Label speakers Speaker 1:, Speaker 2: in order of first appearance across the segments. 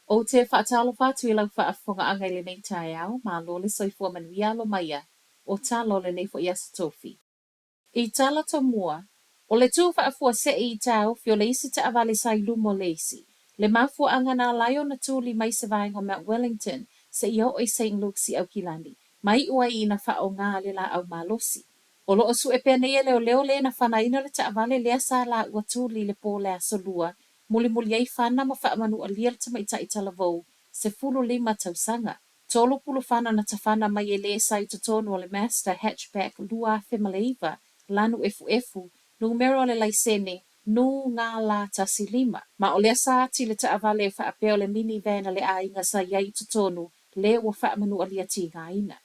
Speaker 1: Ou te faatalofa atu i lau faafofogaaga i lenei taeao, malo le soifua manuia alo maia o tala o lenei foi Aso Tofi. I tala tomua, o le tū faafuasei i taofi o le isi taavale sa i luma o le isi, le mafuaaga na ala ai ona tuli mai se vaega o Mount Wellington seia oo i Saint Luke's i Aukilani, ma iu ai ina faaaoga le laau malosi. O lo o sue pea nei e leoleo le na fanaina le taavale lea sa laua tuli i le po o le Aso Lua, mulimuli ai fana ma faamanualia le tamaitai talavou, 15 tausaga. Tolu pulufana na tafana mai e le sa i totonu o le Mazda hatchback 2009, lanu efuefu, numera o le laisene, NGL15. Ma o lea sa ati le taavale e faapea o le minivan a le aiga sa i ai i totonu, le ua faamanualia tigaina.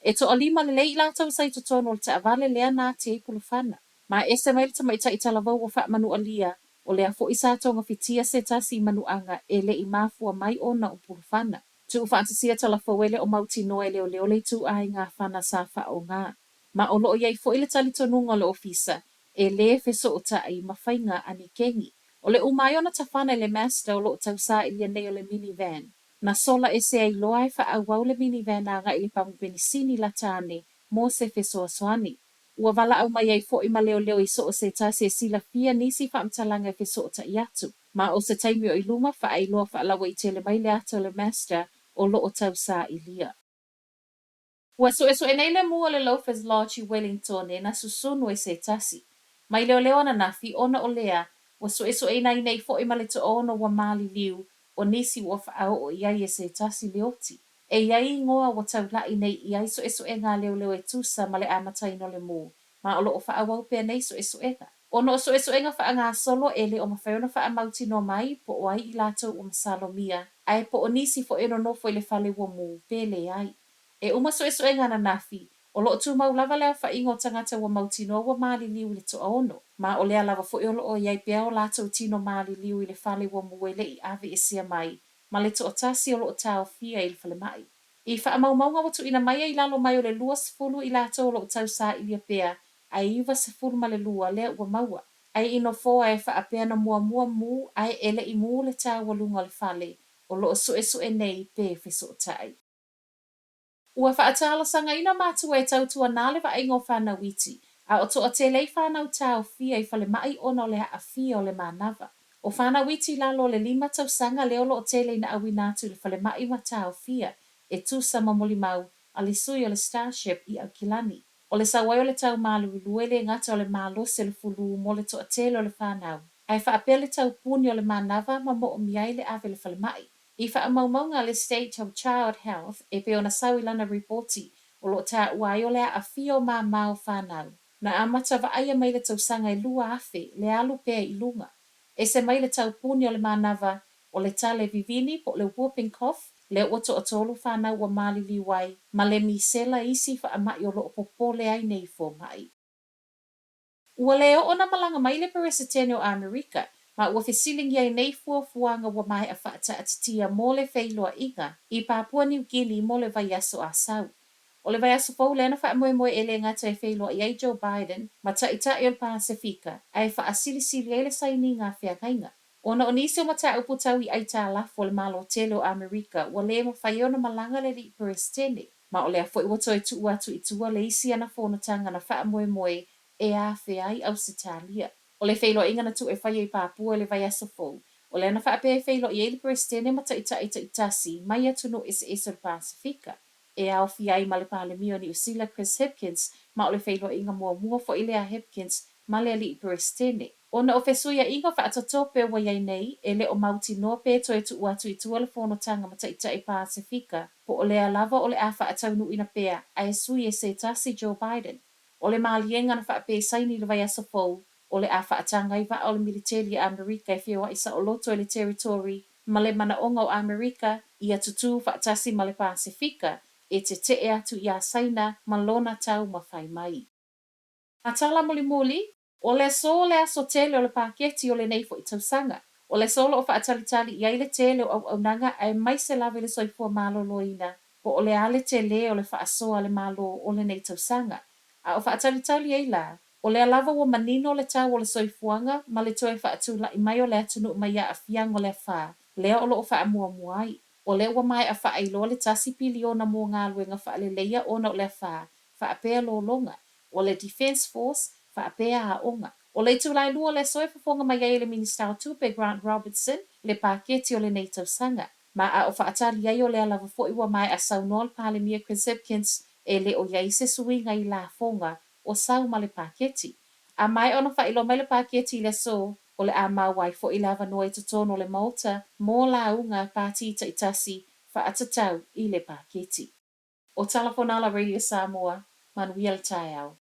Speaker 1: E toalima lelei i latou sa i totonu o le taavale lea na ati ai pulufana. Ma e ese mai le tamaitai talavou ua faamanualia, o lea foi sa togafitia se tasi i manuaga e le i mafua mai ona o pulufana. Tuufaatasia talafou e le o mautinoa e leoleo le ituaiga fana sa faaaoga. Ma o lo o i ai foi le talitonuga o le ofisa, e lē fesootai ma faiga a ni kengi. O le uma ai ona tafana i le Mazda o lo o tausailia nei o le minivan. Na sola ese ai loa ae faaauau le minivan agai i le pamu penisini lata ane mo se fesoasoani. Ua valaau mai ai foi ma leoleo i so o se tasi e silafia nisi faamatalaga e fesootai atu. Ma o se taimi o i luma, faailoa faalauaitele mai le ata o le Mazda o lo o tausailia. Ua suesue nei le mū o le Loafers Lodge i Wellingtone na susunu e se tasi. Mai leoleo ananafi, ona o lea, ua suesueina ai nei foi ma le toaono ua maliliu, o nisi ua faaoo i ai e se tasi le oti. E i ai igoa ua taula'i nei i ai suesuega a leoleo e tusa ma le amataina o le mū, ma o lo o faaauau pea nei suesuega. Ona o suesuega faagasolo e le o mafai ona faamautinoa mai po o ai i latou ua masalomia, ae po o nisi foi e nonofo i le fale ua mū, pe leai. E uma suesuega ananafi, o lo o tumau lava le aofaiga o tagata ua mautinoa ua maliliu i le toaono, ma o lea lava foi o lo o i ai pea o latou tino maliliu i le fale ua mū e le i aveesea mai ma le toatasi o lo o taofia i le falemai. I faamaumauga ua tuuina mai ai i lalo mai o le 20 i latou o lo o tausailia pea ae 92 lea ua maua. Ae i nofoa e faapea na muamua mū ae e le i mū le taualuga o le fale o lo o suesue nei pe fesootai. Ua faatalosagaina matua e tautuanā le vaaiga o fanau iti, a o toatele ai fanau taofia i falemai ona o le aafia o le manava. O fanau iti i lalo o le lima tausaga lea o lo o tele ina auina atu i le falemai ma taofia e tusa ma molimau a le sui o le Starship i Aukilani. O le sau ai o le tau māluilui e le gata o le malosi o le fulū mo le toatele o le fanau, ae faapea le tau puni o le manava ma moomia ai le ave i le falemai. I faamaumauga a le State of Child Health e pei ona sau i lana ripoti o lo o taua ai o le aafia o māmā o fanau na amata vaaia mai le tausaga e 2000 le alu pea i luga. Ese mai le tau puni o le manava o le tale vivini po o le whooping cough lea ua toatolu fanau ua maliliu ai ma le misela isi faamai o lo o popole ai nei fomai. Ua le oo ona malaga mai le Peresetene o Amerika, ma ua fesiligia ai nei fuafuaga ua maea faataatitia mo le feiloaiga i Papua Niu Kini mo le vaiaso a sau. O le vaiaso fou lea na faamoemoe e le gata e feiloai ai Joe Biden ma Taitai o le Pasefika ae faasilisili ai le sainiga a feagaiga. Ona o nisi o mataupu tau i aitalafu a le Malo tele o Amerika ua le mafai ai ona malaga le alii Peresetene. Ma o lea foi ua toe tuu atu i tua le isi ana fonotaga na faamoemoe e afea ai Ausetalia. O le feiloaiga na tuu e faia i Papua i le vaiaso fou, o lea na faapea e feiloai ai le Peresetene ma taitai taitasi mai atunuu eseese o le Pasefika, e aofia ai ma le Palemia o Niu Sila Chris Hipkins, ma o le feiloaiga muamua foi lea a Hipkins ma le alii Peresetene. Ona o fesuiaiga faatotope ua i ai nei, e le o mautinoa pe toe tuu atu i tua le fonotaga ma Taitai Pasefika, po o lea lava o le a faataunuuina pea ae sui e se tasi Joe Biden. O le maliega na faapea e saini i le vaiaso fou, o le a faataga ai vaa o le militeli a Amerika e feoai saoloto i le territory ma le manaoga o Amerika ia tutū faatasi ma le Pasefika e tetee atu iā Saina ma lona taumafai mai. A tala mulimuli, o le aso le aso tele o le paketi o lenei foi tausaga. O le aso o lo o faatalitali i ai le tele o auaunaga aemaise lava i le soifua maloloina po o le a le tele o le faasoa a le Malo o lenei tausaga. A o faatalitali ai la, o lea lava ua manino le tau o le soifuaga ma le toe faatulai mai o le atunuu mai aafiaga o le afa. lea o lo o faamuamua ai. O lea ua maea faailoa le $1 piliona mo galuega faaleleia ona o le afa, faapea lologa, o le Defence Force, faapea aoga. O le itula e 2 o le aso e fofoga mai ai e le Minisita o Tupe Grant Robertson le paketi o lenei tausaga. Ma a o faatali ai o lea lava foi ua maea saunoa le Palemia Chris Hipkins e le o i ai se suiga i lafoga o sau ma le paketi. A maea ona faailoa mai le paketi i le aso, o le a maua ai foi le avanoa i totonu o le Maota mo lauga pati taitasi faatatau i le paketi. O Tala Fonala Radio Samoa, manuia le taeao.